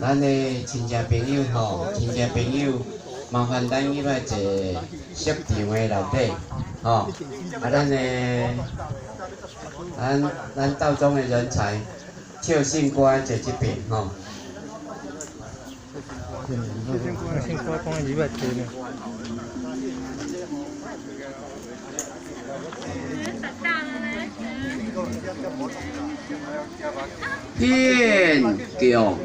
咱的親戚朋友吼，親戚朋友，麻煩咱入來坐攝場的內底，吼。啊，咱的咱咱道中的人才，笑信歌坐這邊吼。笑信歌講入來坐呢。獻供。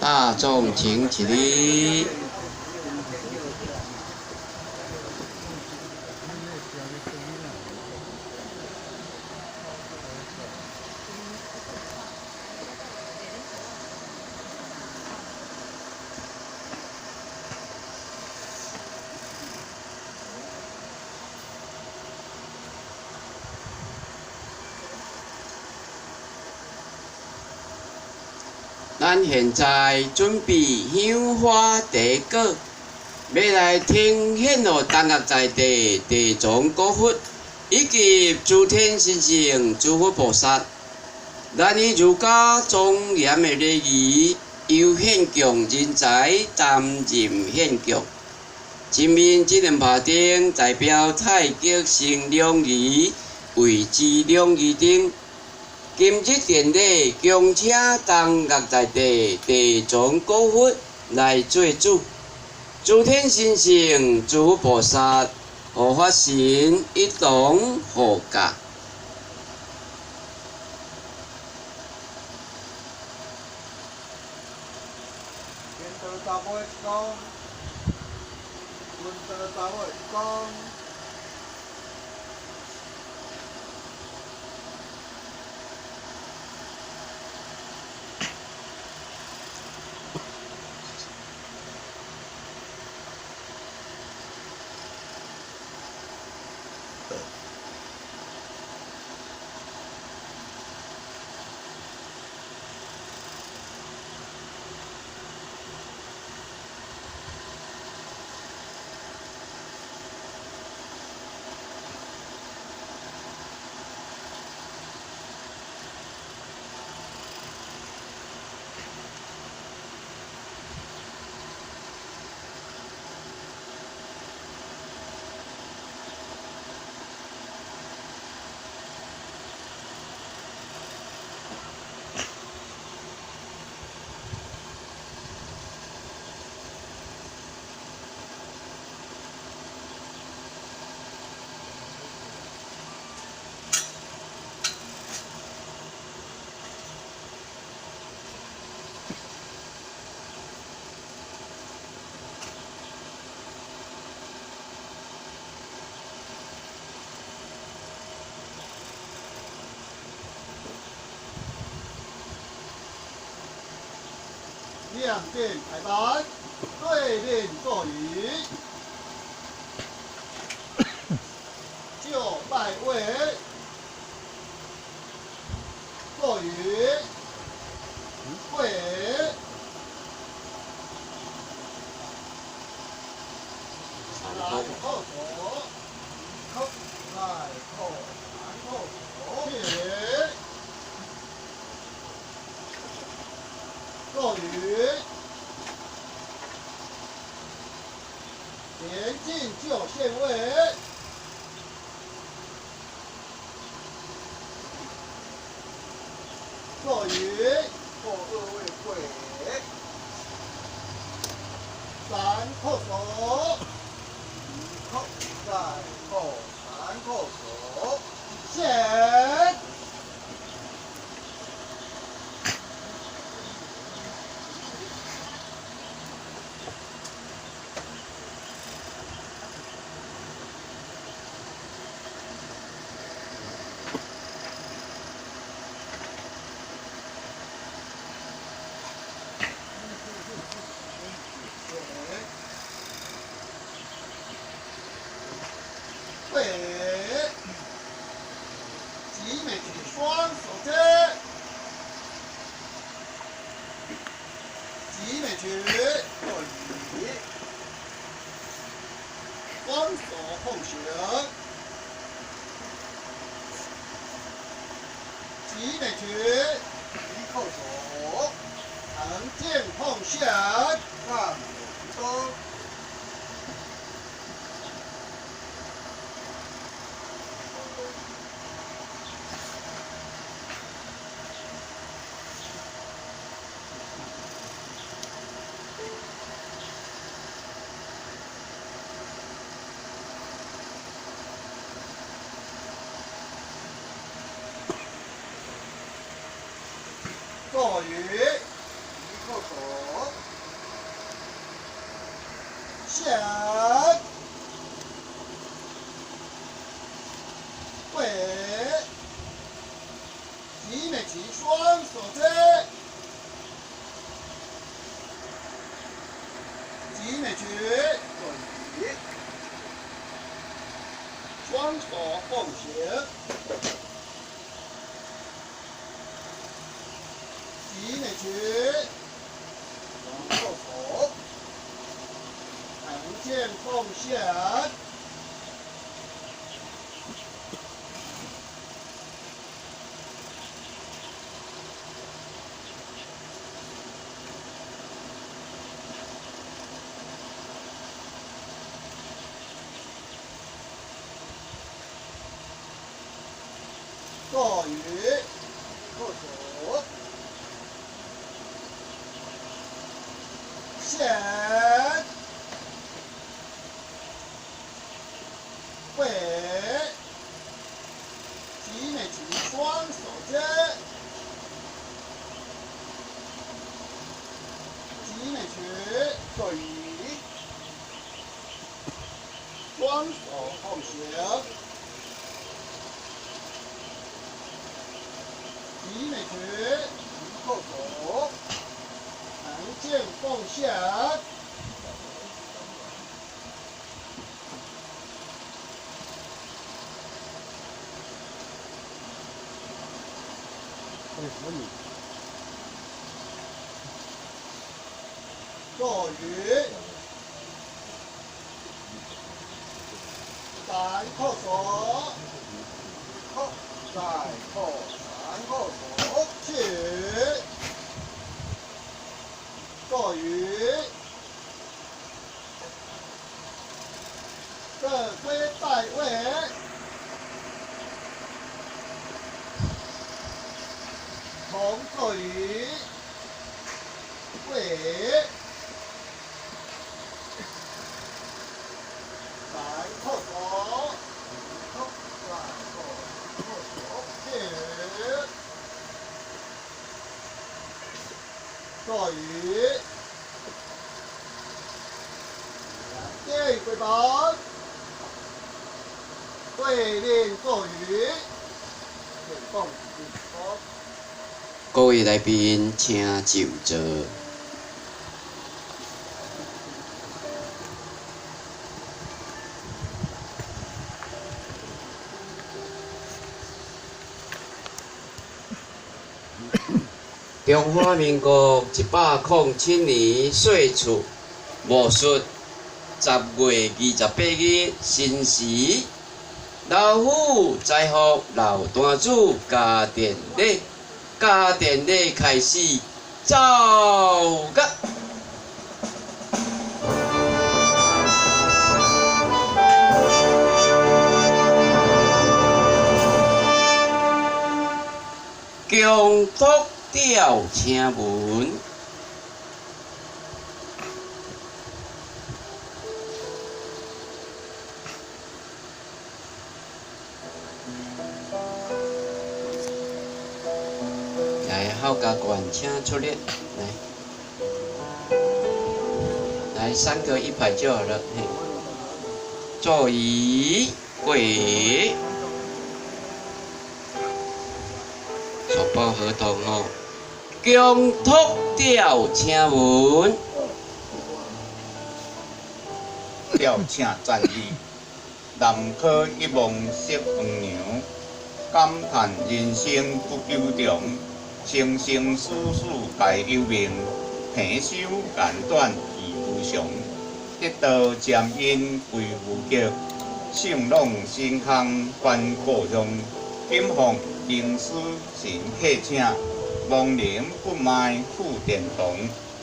大眾請起立。咱現在準備香花茶果，欲來呈獻予東岳在地地藏古佛以及諸天神聖諸佛菩薩。咱以儒家莊嚴的禮儀，由獻供人才擔任獻供。前面這兩排燈代表太極成兩儀，謂之兩儀燈。今日典禮，恭請東岳在地地藏古佛來做主，諸天神聖、諸佛菩薩、護法神一同護駕。兩邊排班，對面座椅，就拜位，座椅，跪，來後左，靠，來後，來後左，起，座椅。前進就線位，座椅，過二位跪，三叩首，一叩再叩三叩首，線。对，挤美拳双手接，挤美拳对，双手奉行，挤美拳一扣手，长剑奉献，看我刀。坐鱼，一扣手，下，对，挤美齐双手接，挤美齐，坐鱼，双手奉行。挤美拳，双扣手，长剑奉献。坐鱼，扣手。线，对，挤美拳双手接，挤美拳对，双手奉行，挤美拳一扣手。长剑奉献。坐鱼，三扣手，扣，再扣，三扣手，起。坐鱼，各归拜位，同坐鱼，位，三扣手，扣，再扣，扣手，起。坐鱼，两对归本，对面坐鱼，各位来宾，请就坐。中华民国107年岁初戊戌10月28日申时，老夫载福老坛主嘉典礼，嘉典礼开始，奏乐。强托吊请文，来，好家官，请出列，来，来三个一排就好了。嘿，坐椅跪。手包合同哦，强托吊请文，吊请赞义，南柯一梦惜黄娘，感叹人生不求长，生生死死皆有命，平修难断意无常，得道渐因归无极，圣朗星空还故乡，金凤灵师神客请，亡灵不卖赴殿堂。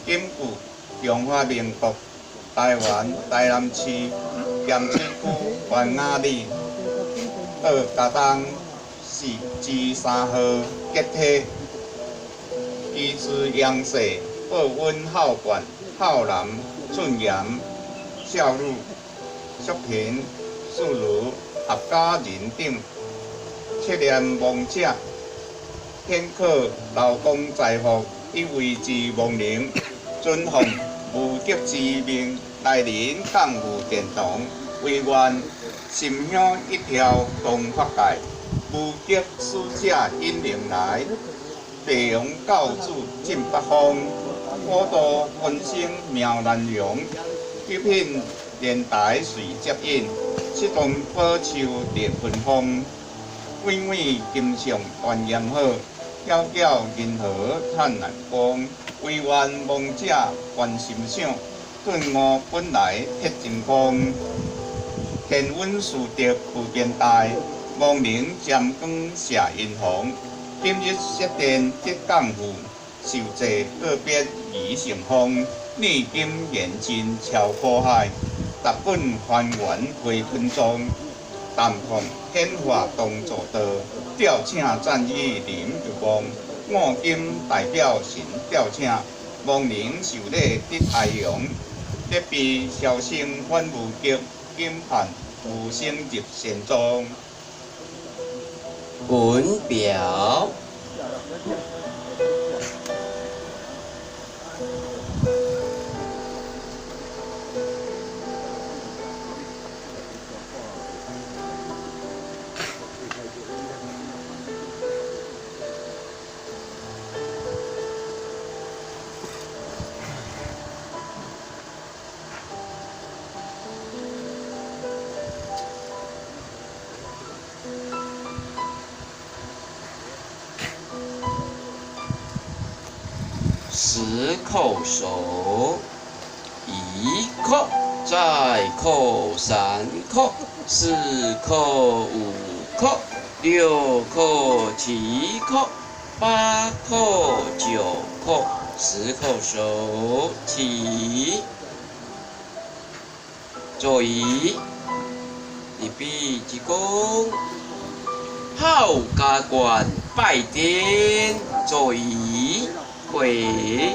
根据中华民国台湾台南市盐埕区万雅里到嘉东市之3号结体，医师杨氏报恩孝冠孝男俊贤孝女淑萍淑如合家人等，七念亡者显可劳工财福，以为之亡灵，尊奉无极之命来临降护殿堂，唯愿心香一条动法界，无极使者引灵来，地阳教主进北方，五道分身妙难容，九品莲台随接引，七重宝树立芬芳，伟伟金像传言好，皎皎银河灿烂光，唯愿亡者观心想，顿悟本来铁真空。天恩殊德无边大，亡灵沾光射阴红。今日设殿得降护，受祭告别已成风。念经言真超苦海，达本还原回本宗。淡凤显化当做道，调请赞语林入梦。五金代表神调请，亡灵受礼得哀荣。礼毕消声反无极，金盼无生入仙庄。本表。十叩首，一叩，再叩三叩，四叩五叩，六叩七叩，八叩九叩，十叩首，起，坐椅，立臂鞠躬，好家观拜殿，坐椅。跪，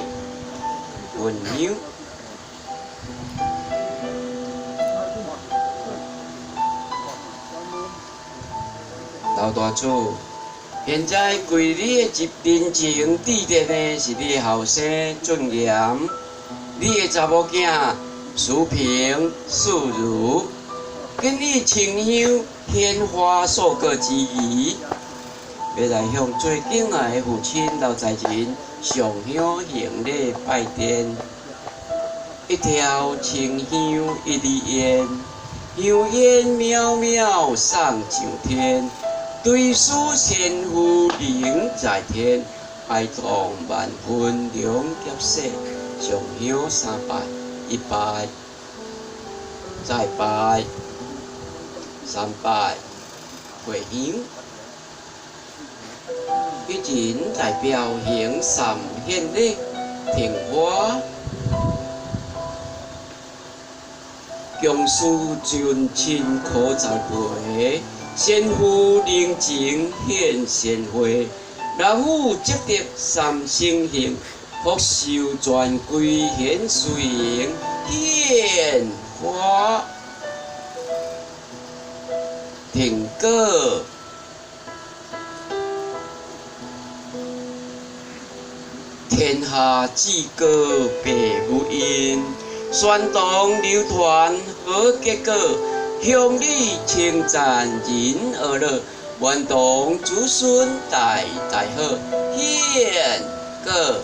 闻香。老大主，现在跪你的灵前致殿的是你的后生俊贤，你的查某囝淑萍、淑如，今日清香鲜花素果之仪，欲来向最敬爱的父亲刘在仁上香行礼拜殿。一条清香一缕烟，香烟渺渺送上天。追思先父灵在天，哀痛万分两劫世。上香三拜，一拜，再拜，三拜，回香。一人代表行善献礼，停花，强师尊亲可栽培，先父灵情献贤惠，老夫积德三生幸，福寿全归显随形献花，停果。天下至高白无因，宣堂流传好结果，乡里称赞人和乐，愿同子孙代代好，献果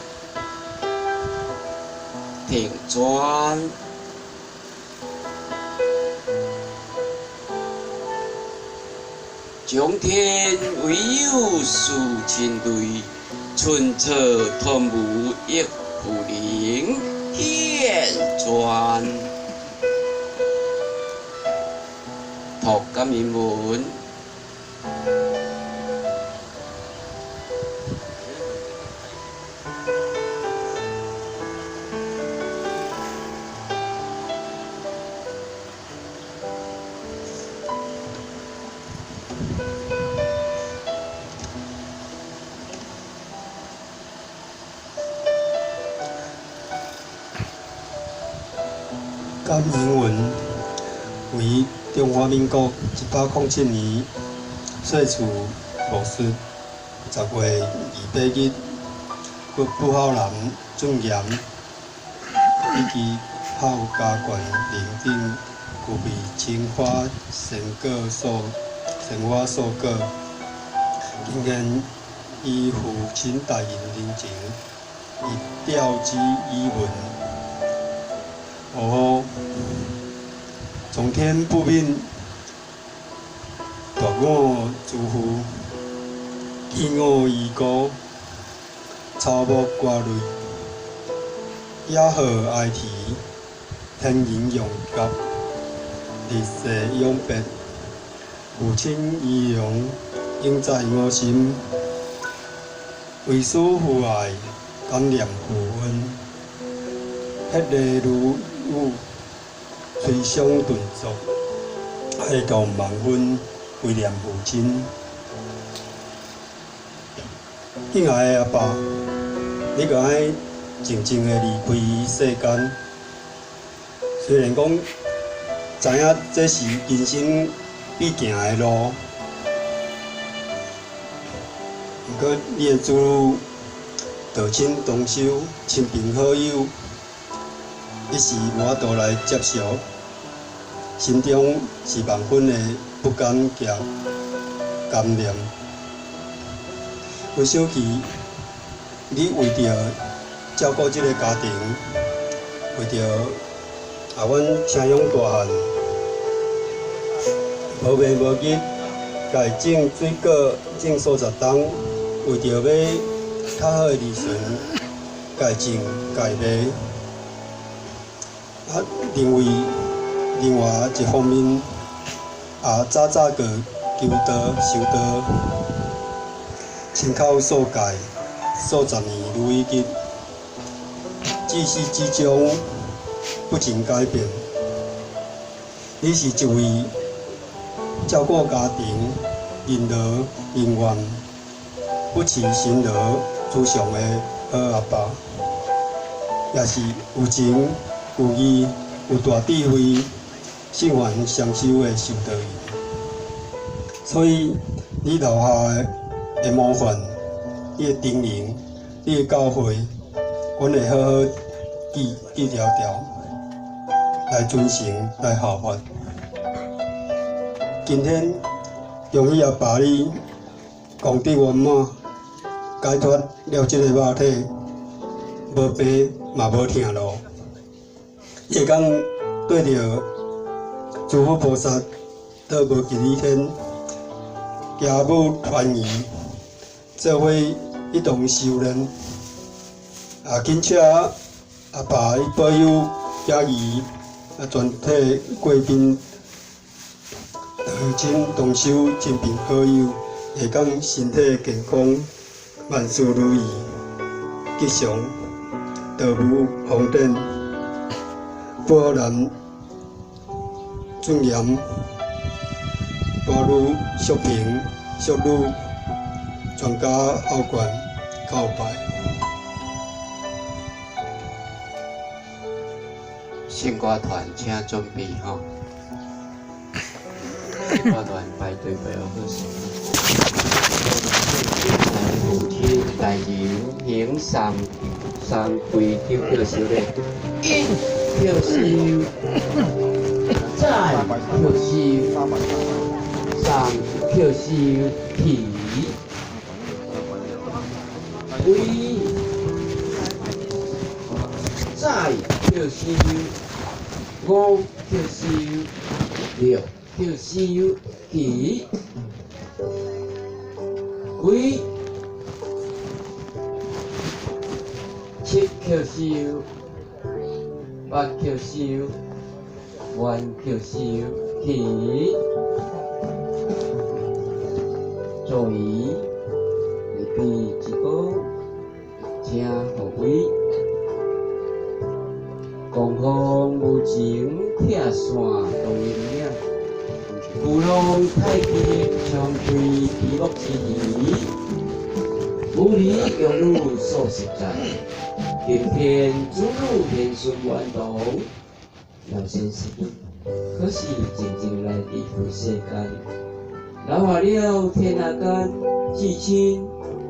停转。上天唯有思亲类，春草吞无亦复能现传。读感应文。感应文为中华民国107年岁次戊戌10月28日，骨不孝男俊贤以及孝家县认定具备青花仙果素鲜花素果，今天依父亲大人人情，以吊之以文。哦，从天不悯，夺我诸父，弃我遗孤，草木瓜类，野鹤哀啼，天人永隔，日世永别。父亲遗容永在我心，为师父爱，感念父恩，血泪如雨，吹伤顿挫，哀痛万分，怀念父亲。敬爱的阿爸，你阁爱静静的离开世间。虽然讲知影这是人生必行的路，毋过你的子女道亲同修、亲朋好友，一时无法度来接受，心中是万分的不甘及甘念。回想起你为著照顾这个家庭，为著啊阮生养大汉，无眠无日，家己种水果种数十冬，为著要较好的利润，家己种家己卖。啊，认为另外一方面，也早早阁求道修道，亲口数戒数十年如一日，自始至终不曾改变。你是一位照顾家庭、任劳任怨、不辞辛劳、慈祥的好阿爸，也是有情有义、有大智慧、圣凡双修的修道人。所以，你留下的模范、你的叮咛、你的教诲，阮会好好记记牢牢，来遵承、来效法。今天，恭喜阿爸你功德圆满，解脱了这个肉体，无病嘛无疼路。伊会当对著诸佛菩萨到无尽意天，家母团圆，做伙一同修炼。啊，紧且阿爸伊保佑囝儿啊，全体贵宾道亲同修，亲朋好友，会当身体健康，万事如意，吉祥，道无红灯。波兰尊严，波女淑萍、淑女，全家孝冠叩拜。圣歌团请准备吼，圣歌团排队排好势。父亲大人行三三跪九叩首礼，一叩首，再叩首，三叩首起，跪，再叩首，五叩首，六叩首起。跪，七叩首，八叩首，弯叩首，起，坐椅，礼毕鞠躬，请予位。狂风无情，拆散同音影。巨浪太极，冲开比目之鱼。无理强女数十载，今天子女贤顺愿同，老先生，可是静静来离开世间，留下了天下间至亲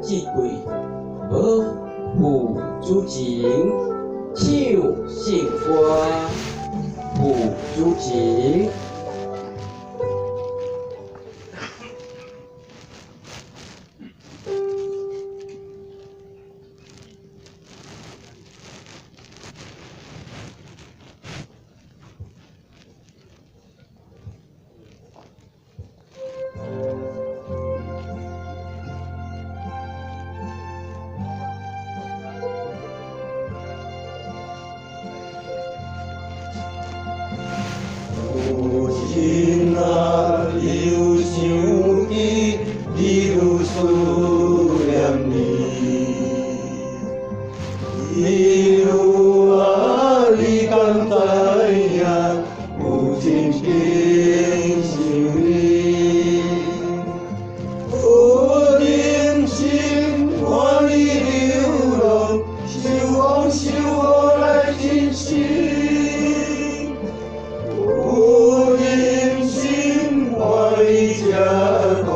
至贵，无负主情，唱圣歌，负主情。有心啊，你有想起，你愈思念你。你愈啊，你敢知影？有真情想你。有人生看你流浪，受风受雨来珍惜。有人生看你这苦，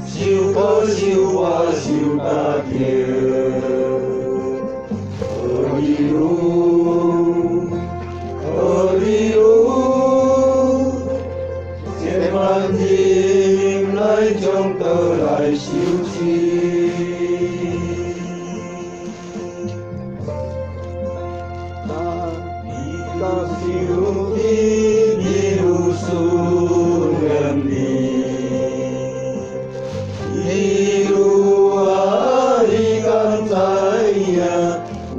受苦受我受家己。何以如？何以如？千万人来将倒来收拾。你敢想起，你愈思念你。你愈啊，你敢知影？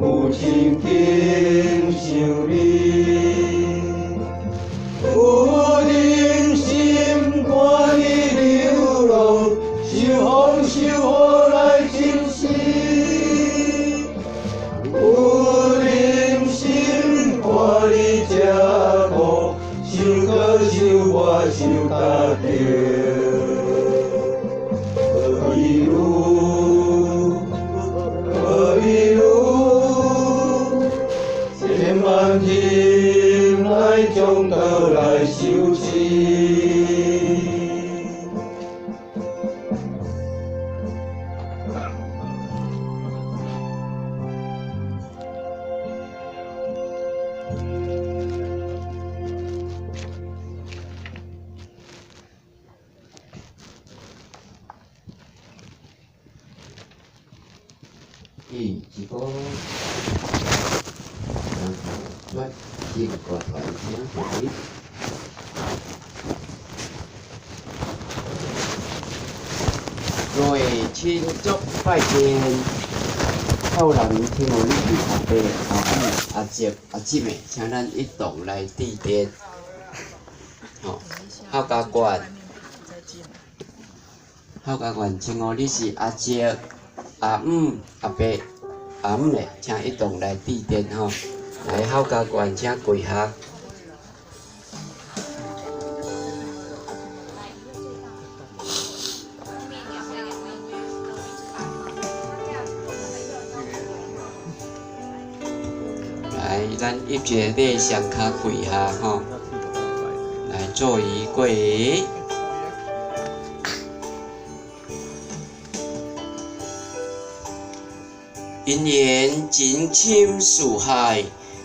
有真情想你。有人心看你流浪，受风受雨来珍惜。有人心看你这苦，受苦受我受家己。何以如？何以如？千万人来将倒来收拾。一鞠躬，然后转进歌团，请回。各位亲族拜见，后人听我你阿伯、阿姆、阿叔、阿姊的，请咱一同来致电。吼，客家馆，客家馆，称呼你是阿叔、阿姆、阿伯、阿姆的，请一同来致电吼。来，客家馆，请跪下。来，咱一个礼双跤跪下吼，来做仪跪。因缘情深似海，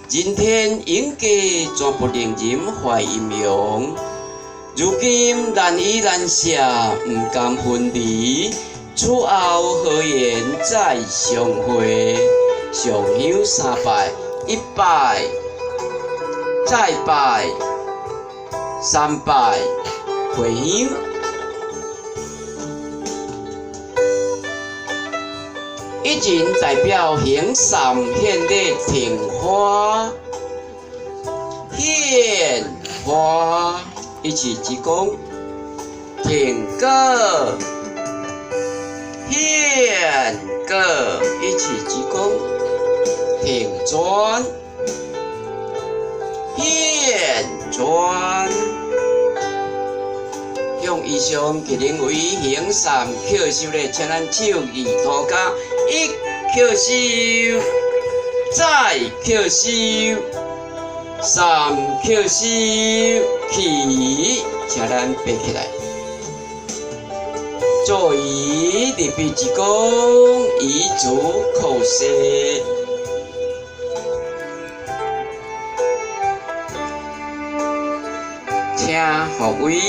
人天永隔绝不令人怀阴阳。如今难依难舍，毋甘分离，此后何缘再相会？上香三拜，一拜，再拜，三拜，回香。一人代表行善献礼停花，献花，一起鞠躬，停果，献果，一起鞠躬，停砖，献砖。向以上吉灵为行善叩首咧，请咱手举涂跤，一叩首，再叩首，三叩首，起，请咱爬起来。做揖立臂鞠躬，以足叩膝。请复位。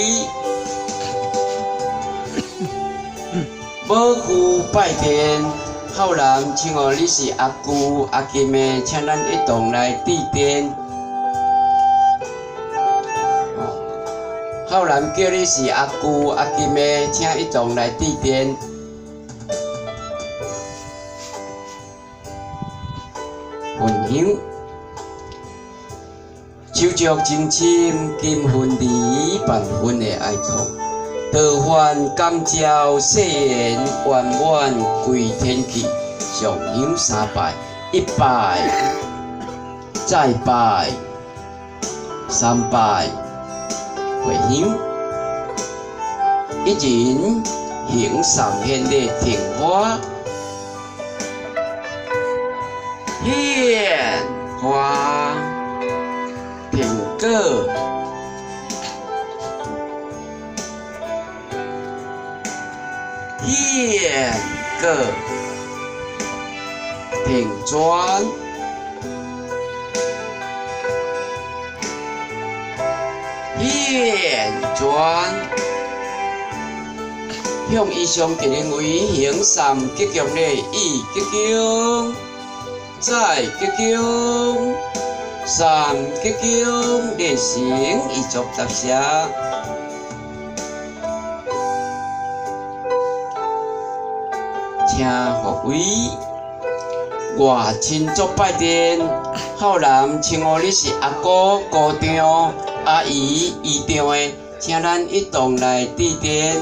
母舅拜殿，孝男称呼你是阿舅阿金的，请咱一同来致电。孝男叫你是阿舅阿金的，请一同来致电。焚香，手足情深，金分离，万分的哀痛。道凡感召，誓言圆满归天去。上香三拜，一拜，再拜，三拜，回向。一人行善献礼，停花，献花，停果。献果，停砖，献砖，向以上吉灵为行善吉祥礼，一吉祥，再吉祥，三吉祥，礼成以作答谢。请复位，我亲族拜殿，孝男称呼你是阿姑、姑丈、阿姨、姨丈的，请咱一同来致电。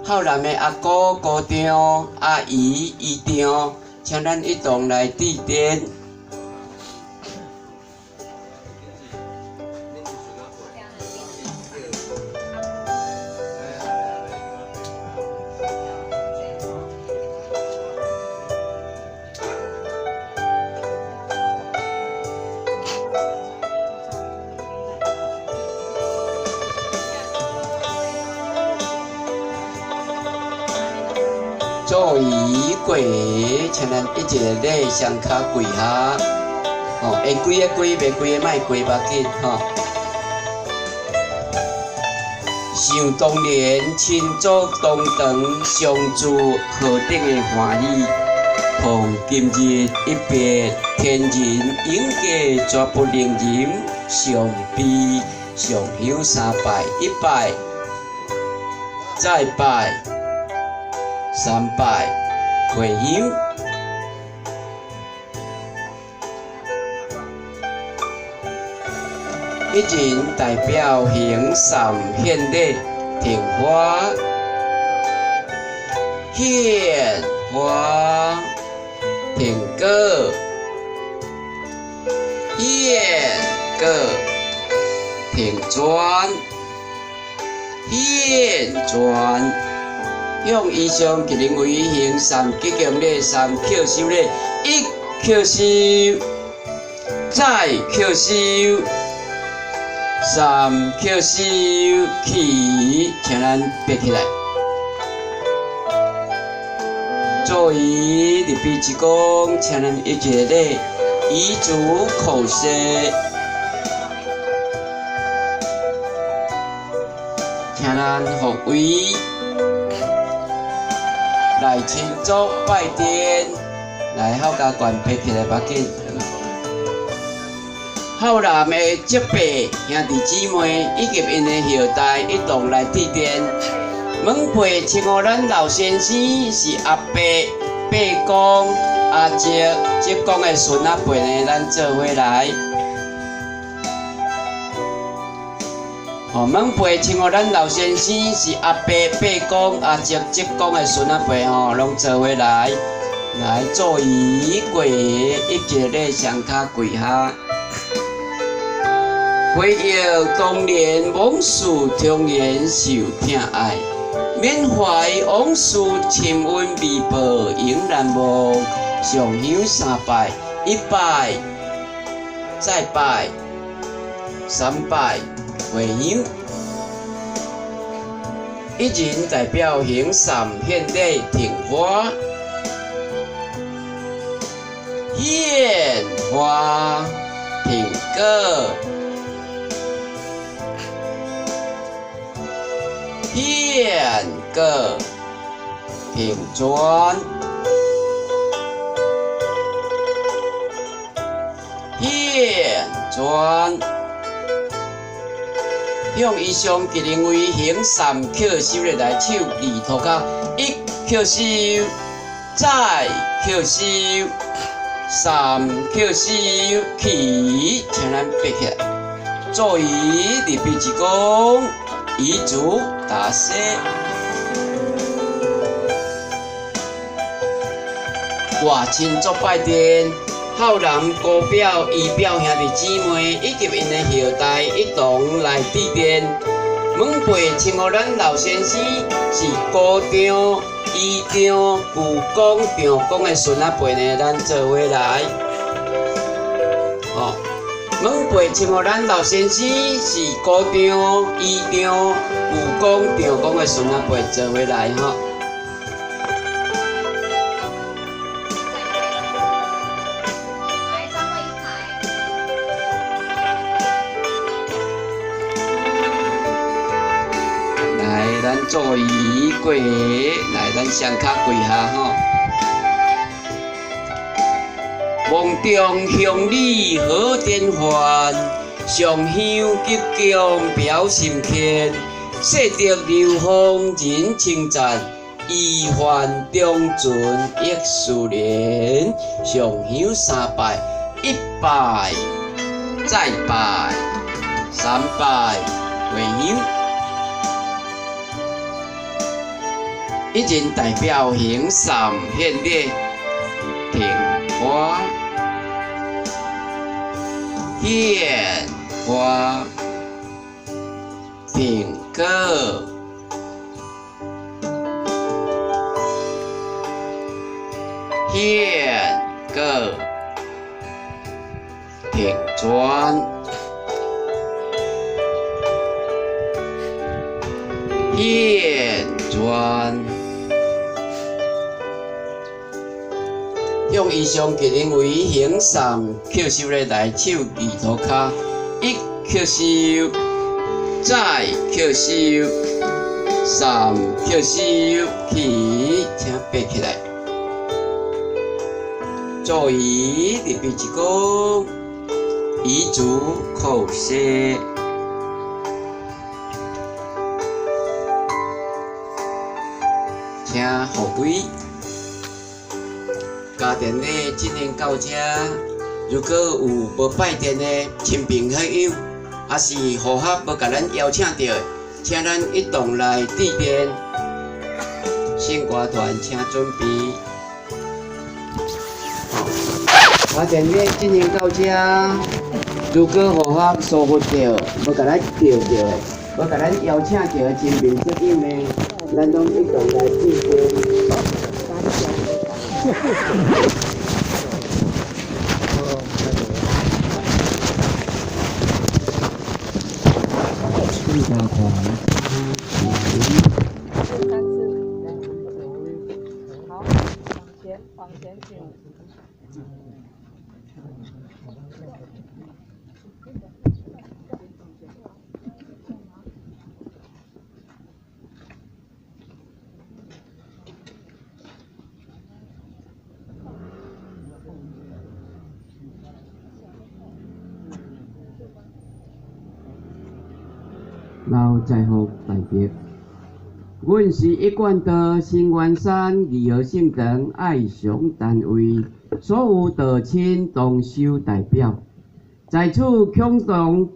孝男的阿姑、姑丈、阿姨、姨丈，请咱一同来致电。做仪过，请咱一个礼双跤跪下，吼，会跪的跪，袂跪的莫跪，无要紧，吼。想当年亲祖同堂相助何等的欢喜，况今日一别，天人永隔，绝不令人伤悲。上香三拜，一拜，再拜。三拜回向，一人代表行善献礼，停花，献花，停果，献果，停砖，献砖。向以上吉灵为行善吉祥礼，三叩首礼，一叩首，再叩首，三叩首，起，请咱爬起来。做揖立臂鞠躬，请咱一个礼，以足叩膝，请咱复位。来亲祖拜殿，来孝家悬爬起来，无要紧。孝男的叔伯兄弟姊妹以及𪜶的后代一同来致电。问辈称呼咱老先生是阿伯、伯公、阿叔、叔公的孙仔辈呢，咱做伙来。哦，问辈称呼咱老先生是阿伯、伯公、阿叔、叔公的孙仔辈吼，拢做伙来，来做仪跪，一个礼双跤跪下。回忆当年往事，重言受疼爱，缅怀往事，亲恩微报永难忘。上香三拜，一拜，再拜，三拜。回香，一人代表行善献礼停花，献花停果，献果停砖，献砖。向以上吉灵位行善叩首的来手二涂跤，一叩首，再叩首，三叩首，起，请咱爬起来，做仪立臂一躬，仪足打势，外亲作拜殿。孝男姑表、姨表兄弟姊妹以及𪜶的后代一同来致电。问辈称呼咱老先生是姑丈、姨丈、舅公、丈公的孙仔辈呢，咱做伙来。哦，问辈称呼咱老先生是姑丈、姨丈、舅公、丈公的孙仔辈，做伙来吼。做仪过，来咱双跤跪下吼。望中乡里好典范，上香吉恭表心虔，世德流芳人称赞，医患长存益世人。上香三拜，一拜，再拜，三拜，回香。一人代表行善献礼，停花，献花，停果，献果，停砖，献砖。向以上吉灵位行善叩首的来手二涂跤，一叩首，再叩首，三叩首，起，请爬起来，做仪立臂一躬，仪足叩膝，请护规。家庭礼进行到这，如果有无拜殿的亲朋好友，还是护法无共咱邀请著的，请咱一同来致电。圣歌团请准备。家庭礼进行到这，如果护法疏忽著，无共咱叫著的，无共咱邀请著的亲朋好友呢，咱拢一同来致电。好，往前，往前请。老在福大别，阮是一貫道新元山義和聖堂愛常單位所有道親同修代表，在此共同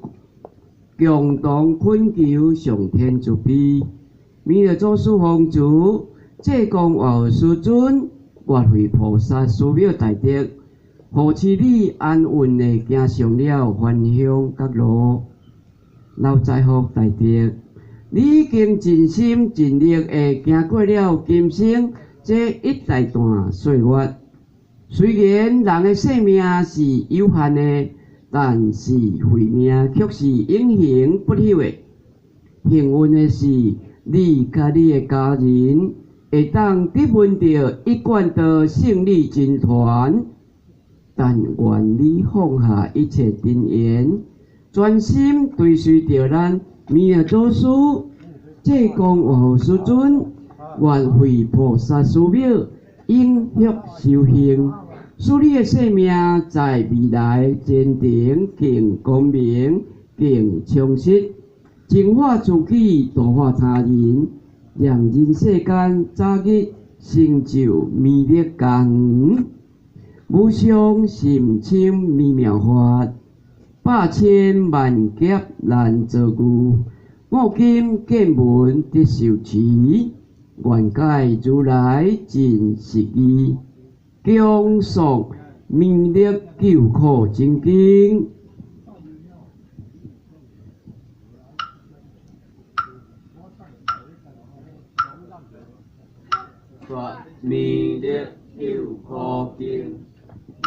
懇求上天慈悲，彌勒祖師弘持，濟公活佛師尊，月慧菩薩師廟大德，護持你安穩的行上了還鄉覺路，留在福大德。你已經盡心盡力的行過了今生這一大段歲月。雖然人的生命是有限的，但是慧命卻是永恆不朽的。幸運的是，你佮你的家人會當得聞著一貫道勝利真傳。但願你放下一切塵緣，專心追隨著咱彌勒祖師、濟公活佛師尊、月慧菩薩師廟，永續修行，使你的生命在未來前程更光明、更充實，淨化自己，度化他人，讓人世間早日成就彌勒家園。無上甚深微妙法，百千萬劫難遭遇。我今見聞得受持，願解如來真實義，恭誦彌勒救苦真經。說彌勒救苦經，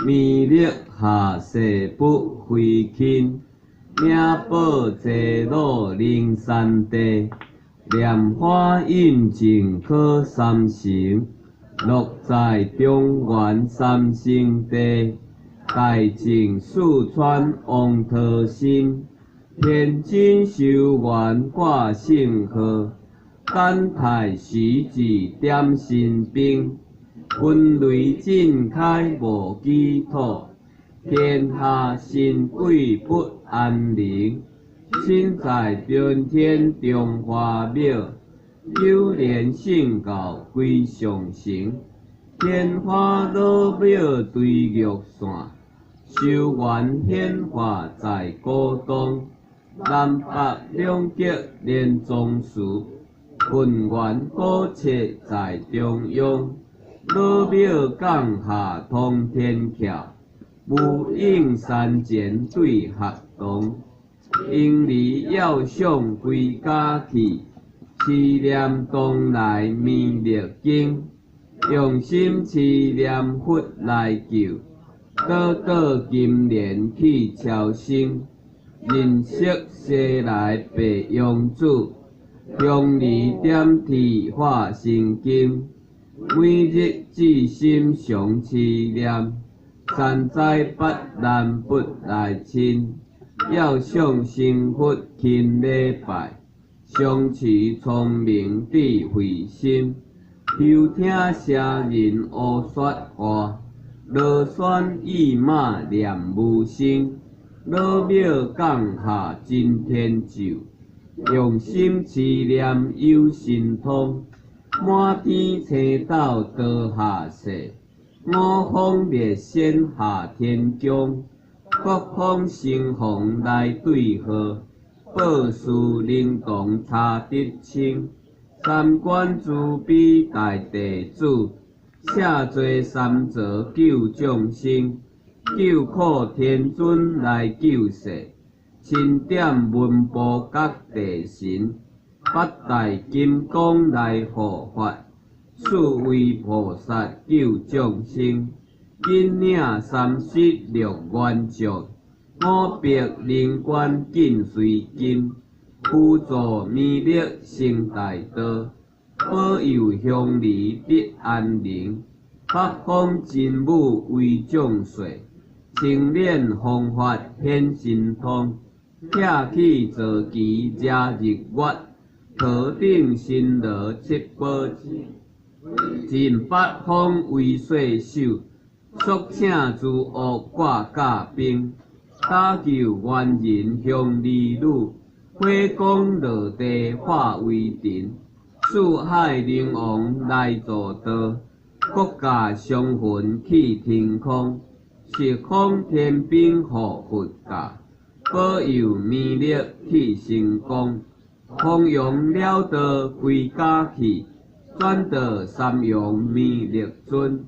彌勒下誓不悔輕，名寶濟老靈山地，蓮華印證可三成，樂在中原三聖地，大淨四川王陀心，天津修願掛聖號。等待時至點神兵，雲雷震開無幾土，天下神鬼不安寧。身在中天中華廟，九蓮聖教歸上乘。天花老廟堆玉線，修缘顯化在古東。南北兩極連宗祠。混元古册在中央，老廟降下通天桥，无影山前对合同，婴儿要上归家去，持念东来弥勒经，用心持念佛来救，倒倒金莲去超生，认识西来白羊子。香里点铁化神经，每日至心常持念，三灾八难不来侵。要想成佛勤礼拜，常持聪明智慧心，休听邪人胡说话，螺旋意马念无声，老庙降下真天咒。用心持念有神通，满天星斗落下世，五方列仙下天宫，各方神凤来对号，报事灵童查得清，三观慈悲大地主，下济三泽救众生，救苦天尊来救世。钦点文部觉地神，八大金刚来护法，四位菩萨救众生，引领三十六愿将，五百灵官紧随跟，辅助弥勒成大道，保佑乡里得安宁，北方真武为众说，青莲方法显神通。拆去坐骑遮日月，头顶神罗七宝星，尽八方为税首，速请诸恶挂甲兵，搭救冤人乡里女，火光落地化为尘，四海灵王来助道，国家双魂去天空，十方天兵护佛教，保佑弥勒去成功，弘扬了道归家去，转到三阳弥勒尊，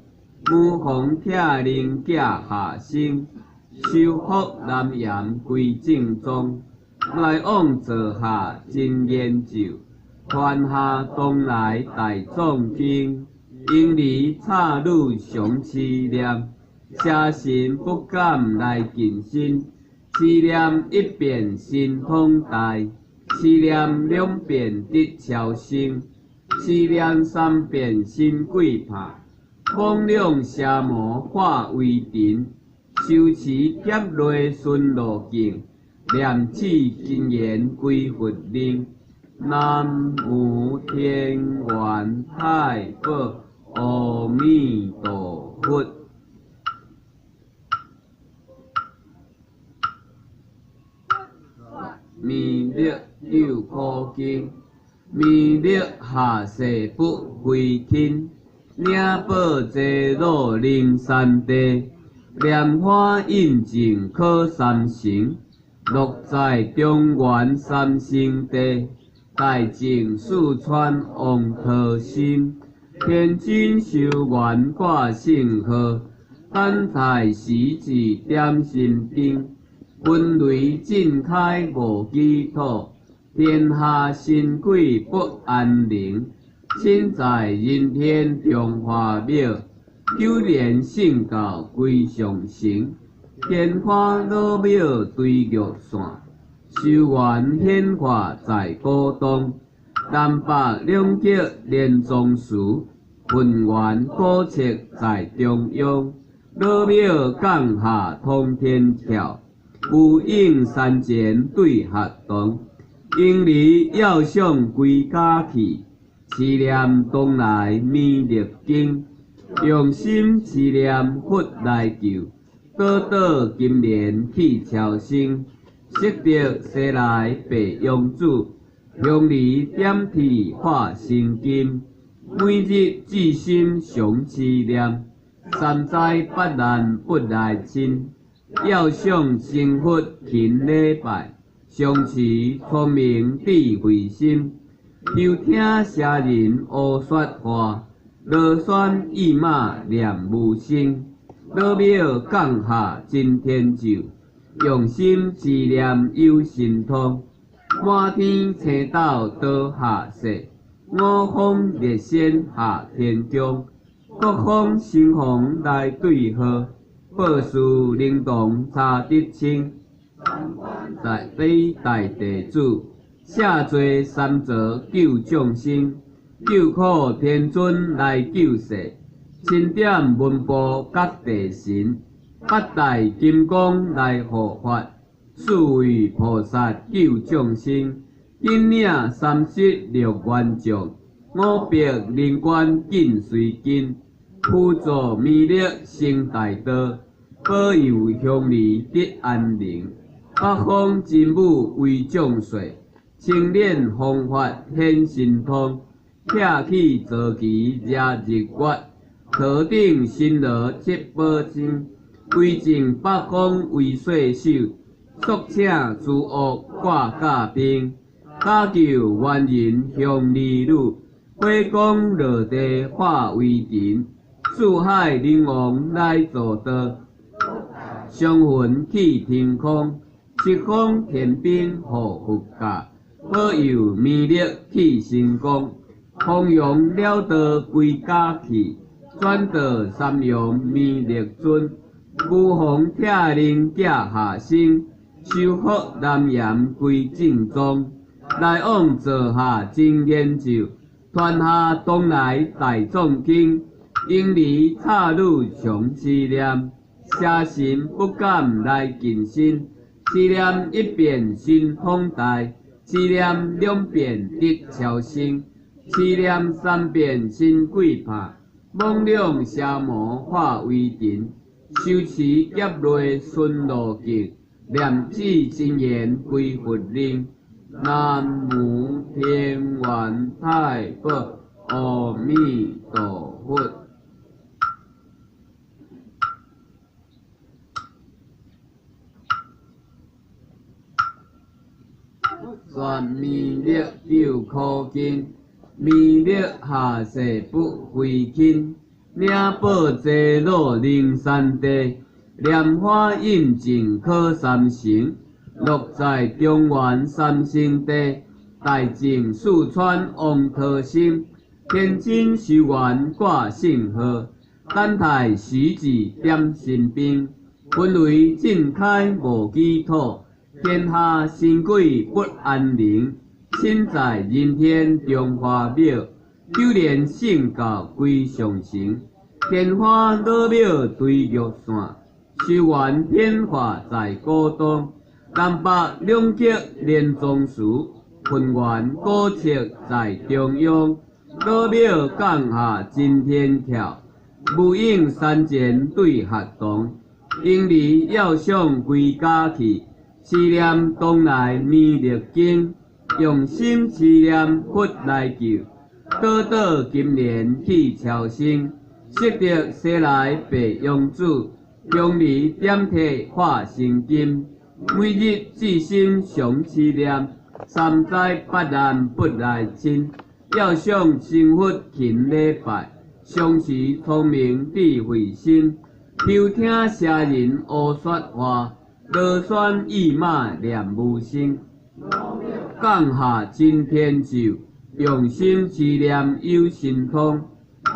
母洪拆灵寄下生，修福南岩归正宗，来往座下真言咒，传下东来大藏经，婴儿插女常持念，邪神不敢来近身，持念一遍神通大，持念两遍得超生，持念三遍神鬼怕，罔两邪魔化为尘，修持劫内顺路径，念此真言归佛灵。南无天元太保阿弥陀佛。弥勒救苦经，弥勒下世不非亲，领宝济老灵山地，莲花印证可三成，落在中原三圣地，大正四川王桃心，天津修缘挂圣号，等待时至点心灯。云雷震开无基土，天下神鬼不安宁。身在人天中华庙，九莲圣教归上神。天花老庙对玉线，修缘显化在古东。南北两极连宗祠，混元古册在中央。老庙降下通天桥。无影山前对学堂，婴儿要想归家去，持念东来弥勒经，用心持念佛来救，倒倒金莲去超生，识得西来白羊子，香儿点铁化成金，每日至心常持念，三灾八难不来侵。要想成佛勤礼拜，常持聪明智慧心，休听邪人胡说话，螺旋意马念无声，老庙降下真天咒，用心持念有神通，满天星斗倒下世，五方列仙下天宫，各方神王来对号。报事灵动查得清，大悲大地主，下罪三泽救众生，救苦天尊来救世，钦点文部各地神，八大金刚来护法，四位菩萨救众生，金领三十六员将，五百灵官紧随跟。辅助弥勒成大道，保佑乡里得安宁。北方真武为众帅，青莲方法显神通，拆去坐骑惹日月，头顶神罗七宝星，威震北方为岁首，速请诸恶挂甲兵，搭救冤人乡儿女，火光落地化为尘。四海灵王来助道，双魂去天空，十方天兵护佛教，保佑弥勒去成功，弘扬了道归家去，转到三阳弥勒尊，无妨拆灵寄下生，修福南岩归正宗，来往座下真言咒，传下东来大藏经。婴儿插女常持念，邪神不敢来近身。持念一遍神通大，持念两遍得超生，持念三遍神鬼怕，罔两邪魔化为尘。修持劫内顺路径，念此真言归佛灵。南无天元元太保，阿弥陀佛。全弥勒救苦经，弥勒下世不非亲，领报济老灵山地，莲花印证考三成，落在中原三圣地，大正四川王桃心，天津修缘挂圣号，等待时至点神兵，分为尽开无基土。天下神鬼不安宁，身在人天中华庙，九莲圣教归上乘，天花老庙对玉线，修缘天化在古东，南北两极连宗祠，混元古册在中央，老庙降下真天桥，无影山前对学堂，婴儿要想归家去。持念东来弥勒经，用心持念佛来救，倒倒金莲去超生，识得西来白羊子，香儿点体化成金，每日至心常持念，三灾八难不来侵。要想成佛勤礼拜，常时聪明智慧心，休听邪人胡说话。螺旋意马念无声，降下真天咒，用心持念有神通。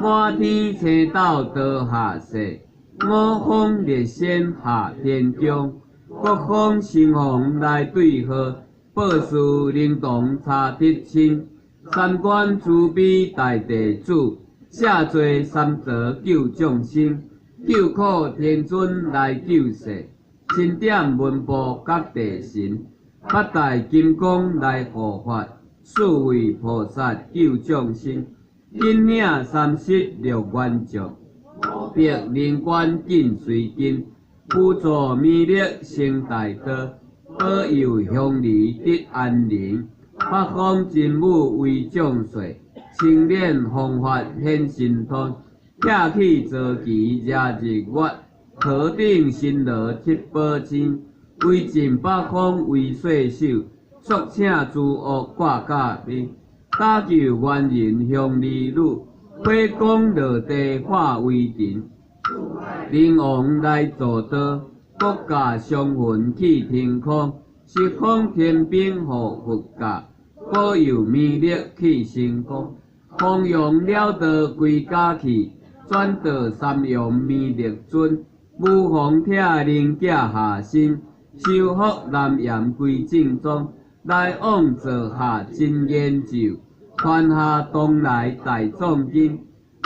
满天星斗落下世，五方列仙下天宫，各方神王来对号，报事灵童查得清。三观慈悲大地主，下济三途救众生，救苦天尊来救世。钦点文部觉地神，八大金刚来护法，四位菩萨救众生，金领三十六愿将，白灵官紧随跟，辅助弥勒成大道，保佑乡里得安宁，八方真母为众说，清练方法显神通，拆去坐骑惹日月。头顶神罗七宝星，威震八方为世首，速请诸恶挂甲边，搭救冤人乡儿女，火光落地化为尘，灵王来助道，国家相云去天空，十方天兵护佛教，保佑弥勒去成功，弘扬了道归家去，转到三阳弥勒尊。无妨拆灵镜下身，修复南岩归正宗，来往造下真言咒，传下东来大藏经，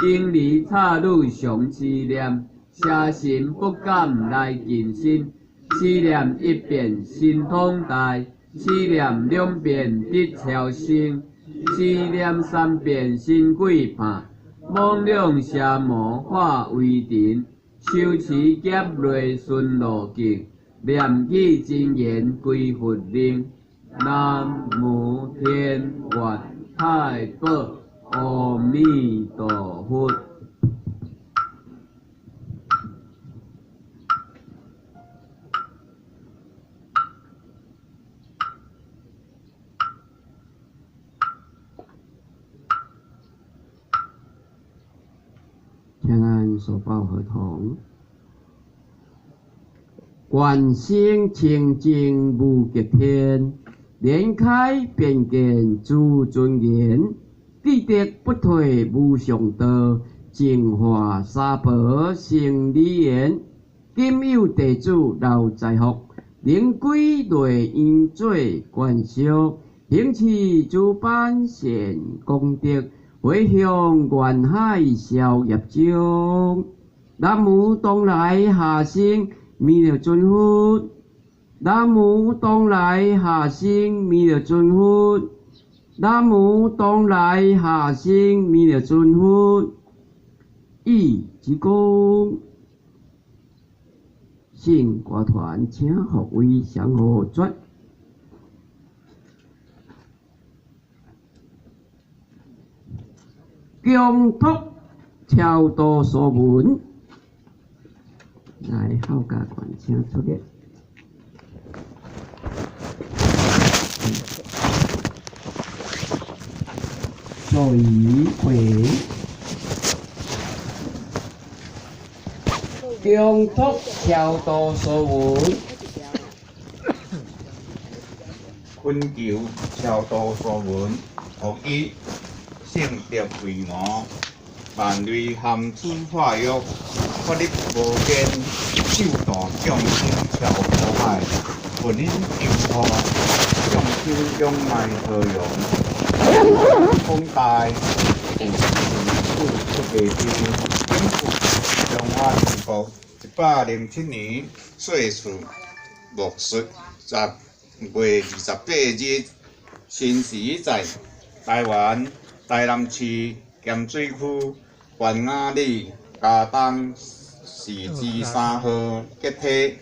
婴儿插女常持念，邪神不敢来近身，持念一遍神通大，持念两遍得超生，持念三遍神鬼怕，猛量邪魔化为尘。修持劫内顺路径，念起真言归佛灵。南无天元太保阿弥陀佛。请按手抱合同，观心清净无极天，莲开遍见诸尊严，智德不退无上道，净化三宝成理言。今有地主留财福，灵龟内院做观修，行持诸般善功德。回向愿海消业障，南无东来下生弥勒尊佛，南无东来下生弥勒尊佛，南无东来下生弥勒尊佛。一鞠躬，圣歌团请各位相互转。強託超度所聞。來，孝家觀，請出列。做儀會，強託超度所聞。懇求超度所聞，予以聖德為我，萬類含諸化育，法力無邊，救度眾生超苦海，佛忍救護，眾生仰賴何容？廣大有出袂丢，永福中華民國107年歲次戊戌10月28日，申時在台灣台南市咸水區環雅里嘉東四之三號結體，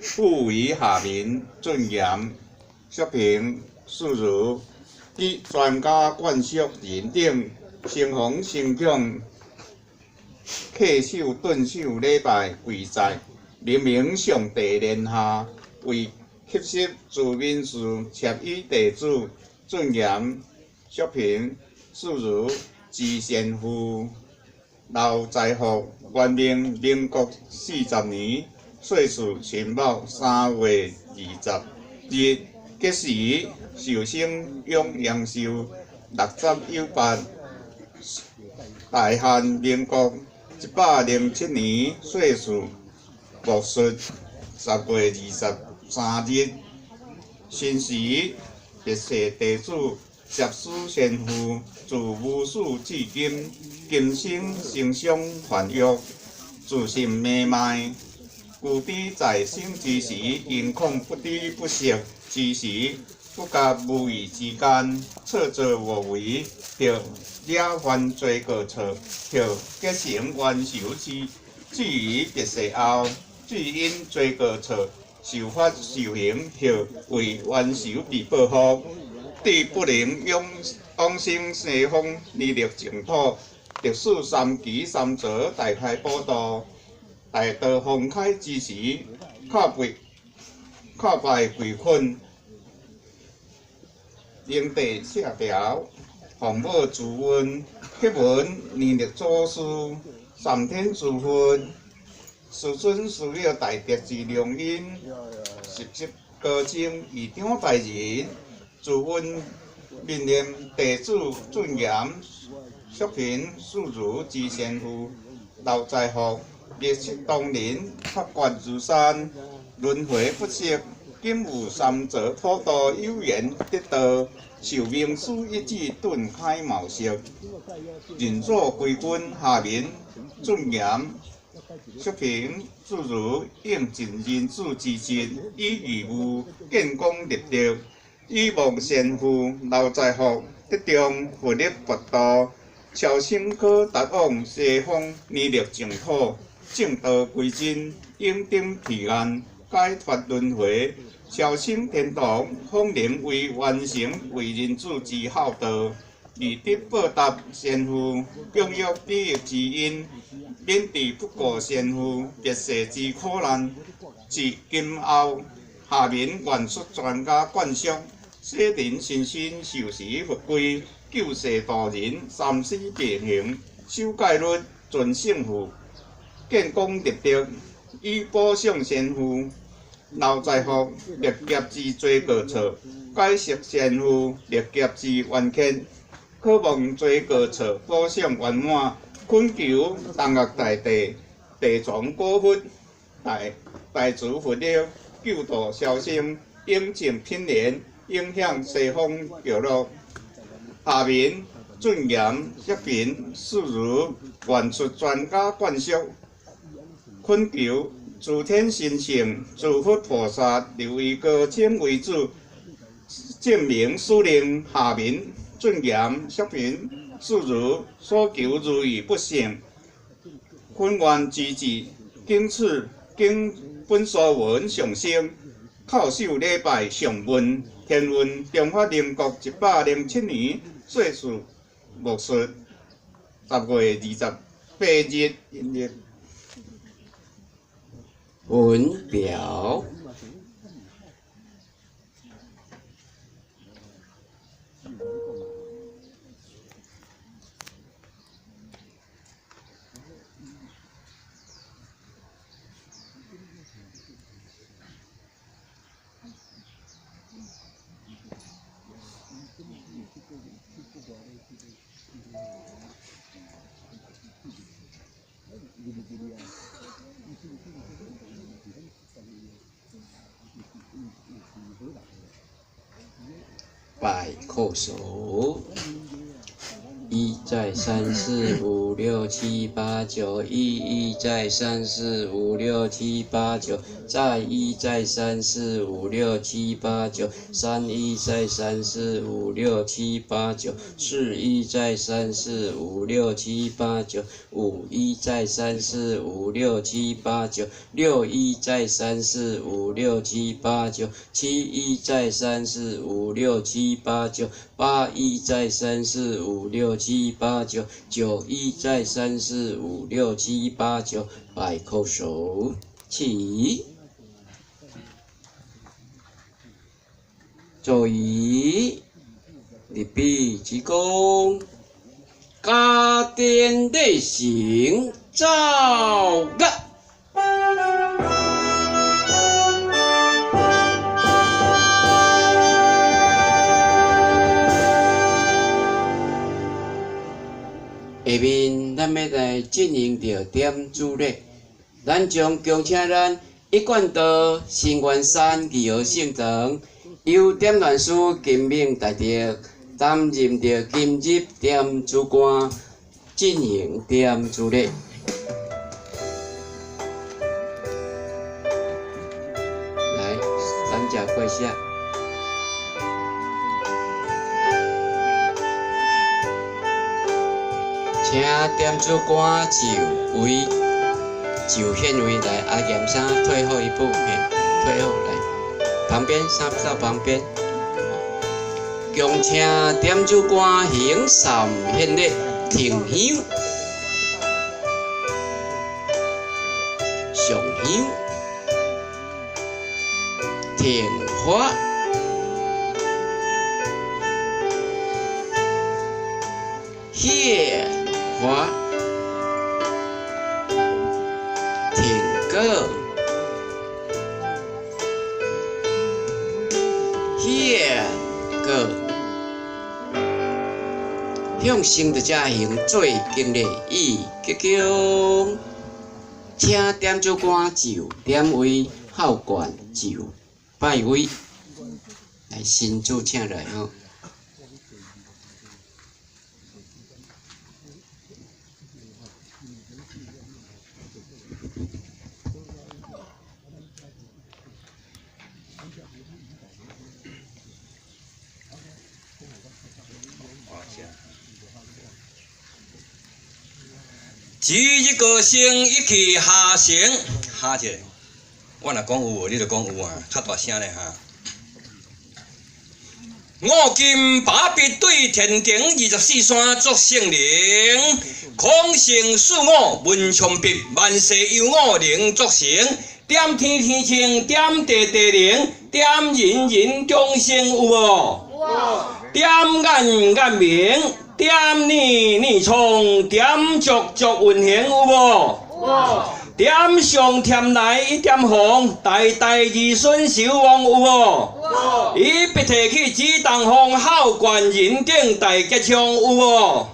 父為下民尊嚴、淑平、世如及全家眷屬認定，成逢成長，稽首頓首禮拜跪在明明上帝蓮下，為乞食慈憫寺擸以地主尊嚴、淑平、世如之先父劉在福，原名民國40年歲次辛卯3月20日，吉時壽星養陽壽60有8，大漢民國107年歲次戊戌10月23日，申時別世地主攝師先父，自無始至今，今生成相還欲，自心迷昧，故知在生之時，因恐不知不識之時，不覺無意之間，錯作誤為，或惹犯罪過錯，或結成冤仇之，至於別世後，只因罪過錯受罰受刑，或為冤仇被報復，致不能往生西方彌勒淨土，特使三期三座大開寶道，大道放開之時，叩拜跪懇，靈地謝調，奉母慈恩，乞聞彌勒祖師三天諸佛，師尊師了大德之良因，十七高僧異長大人，慈恩憫念地主尊嚴，淑平世如之先父劉在福，滅失當年法覺如山，輪迴不息。今有三座普度有緣得道，受命師一旨頓開茅塞，認祖歸根下民尊嚴，淑平自如應盡人子之職，以義務建功立德，以望先父劉在福得中佛力佛道，超生可達往西方彌勒淨土，正道歸真，永登彼岸，解脫輪迴，超升天堂，方能為完成為人子之孝道，而得報答先父養育比翼之恩，免治不顧先父別世之苦難。自今後，下民願率全家眷屬，洗塵身心，受持佛規，救世度人，三思並行，守戒律，遵聖訓，建功立德，以補償先父劉在福歷劫之罪過錯，解釋先父歷劫之冤結，渴望罪過錯補償圓滿，懇求東岳大帝、地藏古佛、大慈佛力救度消生，永淨品蓮，影響西方極樂。下面尊嚴淑平世如願出全家眷屬，懇求諸天神聖、諸佛菩薩、六位高僧為主，證明使令下民尊嚴淑平世如所求如意不勝，懇願之至，經此經本所聞上生，叩首禮拜上問天運中華民國107年歲次戊戌10月28日阴历。文表。拜叩首，一再三四五六七八九，一一再三四五六七八九，再一再三四五六七八九，三一再三四五六七八九，四一再三四五六七八九，五一再三四五六七八九，六一再三四五六七八九，七一再三四五六七八九，八一再三四五六七八九，九一再三四五六七八九，拜叩首，起，坐椅，立臂鞠躬，加殿礼行，奏乐。下面咱欲来进行著点主礼，咱将恭请咱一贯道新元山义和圣堂，由点乱师金明大德担任著今日点主官，进行点主礼。来，咱遮跪下。请点主官就位，就现位来。阿严生退后一步，嘿，退后来，旁边三到旁边。恭请点主官行三献礼，停香，上香，停花。献花，停果，献果，向圣德者行做敬礼以吉恭，请点主官就点位，孝冠就拜位，来新主请来吼。指日高升，一气下成，下一个。我若讲有无，你就讲有啊，较大声咧哈。五金把笔对天庭24山作圣灵，空性四五文昌笔，万事由我能作成。点天天清，点地地灵，点人人众生有无？点眼眼明。点耳耳聪，点足足运行有无？点上添来一点红，代代儿孙守望有无？伊笔提起指东风，孝冠人顶大吉祥有无？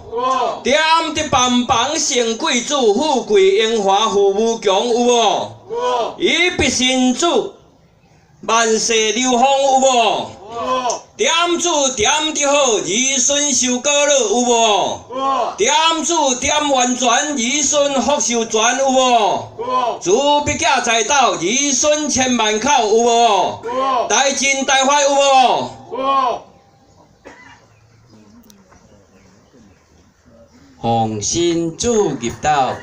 点得万邦成贵子，富贵荣华富无穷有无？伊笔神主万世流芳有无？点主点得好，儿孙受果乐有无？点主点完全，儿孙福寿全有无？慈悲囝财到，儿孙千万口有无？大进大发有无？奉新主入道，